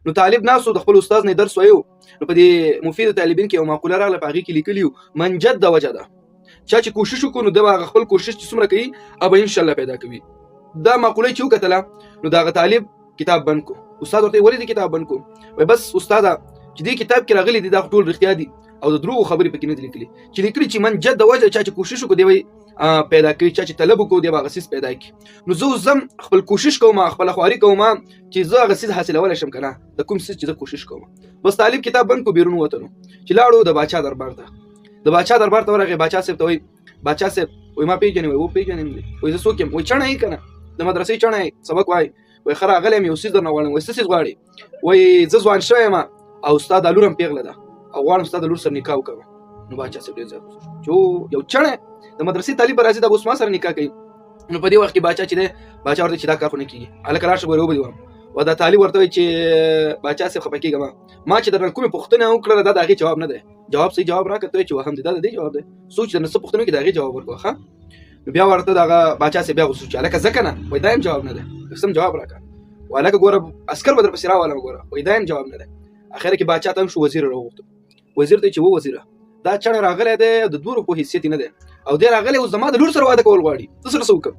نو طالب ناسو د خپل استاد نه درس وایو. نو په دې مفید طالبین کې یو مقوله راغله، په هغې کې لیکلي من جد وجده، چا چې کوشش وکړو نو د هغه خپل کوشش چې څومره کوي او به ان شاء الله پیدا کوي. دا مقوله چې وکتله نو دغه طالب کتاب بند کو. استاد ورته ولې دې کتاب بند کو؟ وای بس استاد چې دې کتاب کې راغلي دي دا ټول رښتیا دي او د دروغو خبرې پکې نه دي لیکلي. چې لیکلي چې من جد وجه، چا چې کوشش وکړو دی وای پیدا کوي، چا چې طلب وکړو دی به هغه څیز پیدا کړي. نو زه اوس ځم خپل کوشش کوم، خپله خواري کوم چې زه هغه څیز حاصلولی شم که نه، د کوم څیز چې زه کوشش کوم. بس طالب کتاب بند کو، بیرون ووتلو. چې لاړو د باچا دربار ته، د باچا دربار ته ورغی. باچا صاحب ته وایي باچا صاحب، وایي ما پېژنې؟ وایي و پېژنم دې. وایي زه څوک یم؟ وایي چڼه یې که نه، د مدرسې چڼه یې، سبق وایي. وایي ښه راغلی یم، یو څیز درنه غواړم. وایي څه څیز غواړې؟ وایي زه ځوان شوی یم او ستا دا لور هم پېغله ده او غواړم ستا د لور سره نکاح وکړم. نو باچا صاحب ډېر زیات غوسه شو چې یو چڼی د مدرسې طالب به راځي دا به اوس ما سره نکاح کوي. نو په دې وخت کې باچا چې دی، باچا ورته چې دا کار خو نه کېږي، هلکه راشه ګوره وبه دې وهم. و دا طالب ورته وایي چې باچا صاحب خفه کېږه ما، ما چې درنه کومې پوښتنه وکړله دا د هغې جواب نه دی، جواب صحیح جواب راکړه. ته چې وهم دی، دا د دې جواب دی. څوک چې درنه څه پوښتنه وکړي د هغې جواب ورکړه. ښه نو بیا ورته دغه باچا صاحب بیا غوسه شو چې هلکه ځه که نه، وایي دا هم جواب نه دی، سم جواب راکړه. وهلکه ګوره عسکر به درپسې راولم ګوره، وایي دا هم جواب نه دی. اخر کې باچا تنګ شو، وزیر راوغوښت. وزیر ته چې و وزیره دا چڼه راغلی دی د دوه روپو حیثیت یې نه دی او دی راغلی اوس زما د لور سره واده کول غواړي، زه سره څه وکړم؟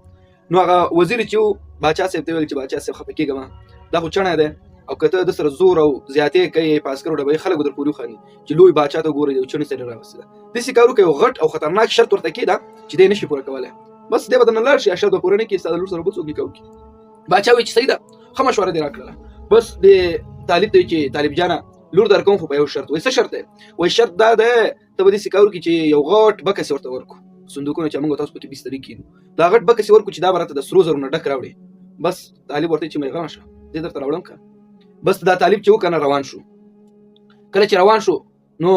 نو هغه وزیر چې باچا صاحب ته ویل چې باچا صاحب خفه کېږه مه، دا خو چڼی دی او که ته د سره زور او زیاتې کوې په عسکرو ډبوي خلک به در پورې وخاندي چې لوی باچا ته ګوره یو چڼي سره راوستې ده. داسې کار وکړه، یو غټ او خطرناک شرط ورته کېده چې دی نه شي پوره کولی، بس دی به درنه لاړ شي، شرط به پوره نه کړي، ستا د لور سره به څوک نکاح وکړي. باچا وایي چې صحیح ده، ښه مشوره دې راکړله. بس د طالب ته چې طالب جانه لور درکوم خو په یو شرط. وایي څه شرط دی؟ وایي شرط دا دی ته به داسې کار وکړي چې یو غټ بکس ورته ورکړو، صندوقونه چې موږ تاسو پکې بسترې کېږو، دا غټ بکس یې ورکړو چې دا به راته د سرو زرو نه ډک راوړي. بس طالب ورته چې مې غمه شه زه درته راوړم که. بس دا طالب چې وکنه روان شو. کله چې روان شو نو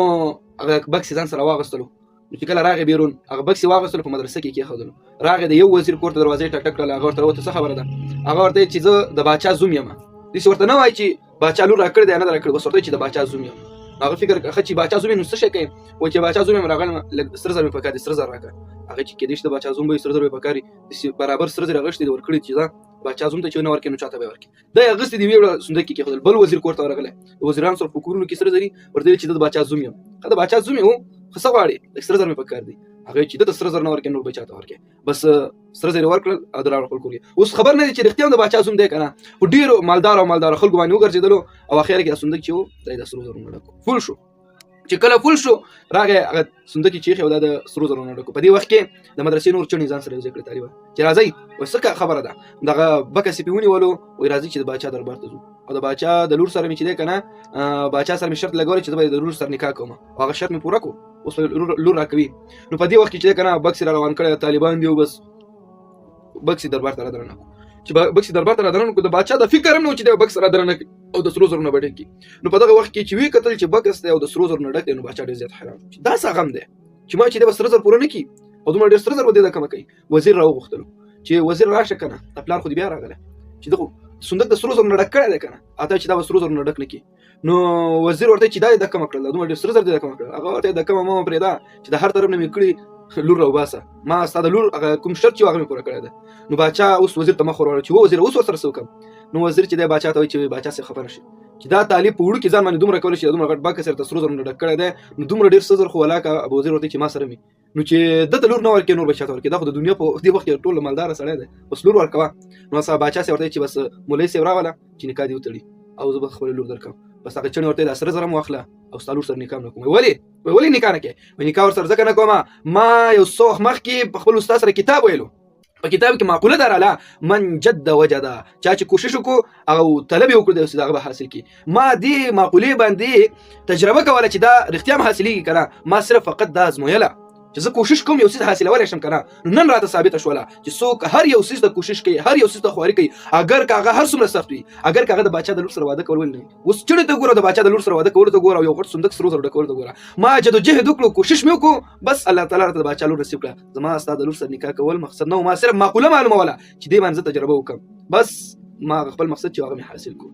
هغه بکس ځان سره واغستلو. نو چې کله راغی بیرون هغه بکس یې واغستلو په مدرسه کې کېښودلو. راغی د یو وزیر کور ته دروازه ټک ټک کړله. هغه ورته وته څه خبره ده؟ هغه ورته چې زه د باچا زوم یم. داسې ورته نه وایي چې باچا لور راکړې دی نه ده راکړې، بس ورته چې د باچا زوم یم. هغه فکر ښه چې باچا زوم یم نو څه شی کوي؟ وایي چې باچا زوم یم راغلم لږ سره زر مې پکار دي، سره زر راکړه. هغه چې کېدای شي د باچا زوم به وي سره زر به یې پکار وي، داسې برابر سره زر اخیستي دي ورکړي چې دا باچا زوم ته چې نه ورکړي نو چاته به یې ورکړي. دا یې اخیستي دي ویې صندوق کې کېښودل. بل وزیر کور ته ورغلی، د وزیرانو سره په کورونو کې سره زري ورته ویل چې زه د باچا زوم یم. ښه د باچا زوم یې و خو څه غواړې؟ لږ سره زر مې پکار دي. هغه چې ده ته سره زر نه ورکړي نور به چاته ورکړي. بس سره زر یې ورکړل او د راوړل خپل کور. اوس خبر نه دی چې رښتیا هم د باچا زوم دی که نه، خو ډېرو مالدار او مالدار خلکو باندې وګرځېدلو او اخر کې دا صندوق چې و دا یې د سرو زرو نه ډک فول شو. چې کله فول شو راغی هغه صندوق چې ایښی و دا د سرو زرو نه ډک. په دې وخت کې د مدرسې نور چڼي ځان سره یو ځای کړي طالبان چې راځئ. اوس څه خبره ده؟ دغه بکس یې پرې ونیولو، وایي راځئ چې د باچا دربار ته ځو او د باچا د لور سره مې چې دی که نه باچا سره مې شرط لګولی چې زه به د لور سره نکاح کوم او هغه شرط مې پوره کړو، اوس لور راکوي. نو په دې وخت کې چې دی که نه بکس یې را روان کړی، طالبان دي او بس بکس یې دربار ته را درنه کړو. چې بکس یې دربار ته را درنه کړو د باچا د فکر هم نه و چې دی بکس را درنه کړي او د سرو زرو نه به ډک کړي. نو په دغه وخت کې چې ویې کتل چې بکس دی او د سرو زرو نه ډک دی نو باچا ډېر زیات حیران شو چې دا څه غم دی چې ما چې دی به سره زر پوره نه کړي او دومره ډېر سره زر به دی دا کمه کوي. وزیر راوغوښتلو چې وزیر راشه که نه، د پلار خو دې بیا راغلی چې دغه صندوق د سرو زرو نه ډک کړی دی که نه، اته چې دا به سرو زرو نه ډک نه کړي. نو وزیر ورته چې دا یې د کمه کړل، دومره ډېر سره زر دې د کمه کړل. هغه ورته د کمه مه پرېږده چې د هر طرف نه مې کړي لور راوباسه، ما ستا د لور هغه کوم شرط چې هغه مې پوره کړی دی. نو باچا اوس وزیر ته مخ ورواړو چې و وزیر اوس ورسره څه وکړم؟ نو وزیر چې دی باچا ته وایي چې باچا صاحب خفه نه شي چې دا طالب په وړوکي ځان باندې دومره کولی شي، دومره غټ بکس یې ورته سرو زرو نه ډک کړی دی، نو دومره ډېر سره زر خو ولاکه وزیر ورته چې ما سره مې نو چې ده ته لور نه ورکې نور به چاته ورکې، دا خو د دنیا په دې وخت کې ټول مالدار سړی دی، بس لور ورکوه. نو صاحب باچا صاحب ورته چې بس مولوي صاحب راوله چې نکاح دې وتړي او زه به خپله لور درکوم. بس هغه چڼې ورته دا سره زره مو واخله او ستا لور سره نکاح نه کوم. ولې؟ ولې نکاح نه کوې؟ نکاح ورسره ځکه نه کوم ما یو څه وخت مخکې په خپل استاد سره کتاب ویلو، په کتاب کې معقوله ده راله من جد وجد، چا چې کوشش وکړو او طلب یې وکړو د هغه به حاصل کړي. ما دې معقولې باندې تجربه کوله چې دا رښتیا هم حاصلېږي که نه، ما صرف فقط دا ازمویله چې زه کوشش کوم یو څیز حاصلولی شم که نه. نو نن راته ثابته شوله چې څوک هر یو څیز ته کوشش کوي، هر یو څیز ته خواري کوي، اګر که هغه هر څومره سخت وي، اګر که هغه د باچا د لور سره واده کول ولې نه وي. اوس چړې ته ګوره، د باچا د لور سره واده کولو ته ګوره او یو غټ صندوق سرو زرو ډکولو ته ګوره. ما جدوجهد وکړو، کوشش مې وکړو، بس الله تعالی راته د باچا لور نصیب کړه. زما ستا د لور سره نکاح کول مقصد نه و، ما صرف معقوله معلوموله چې دې باندې زه تجربه وکړم، بس ما خپل مقصد چې هغه مې حاصل کړو.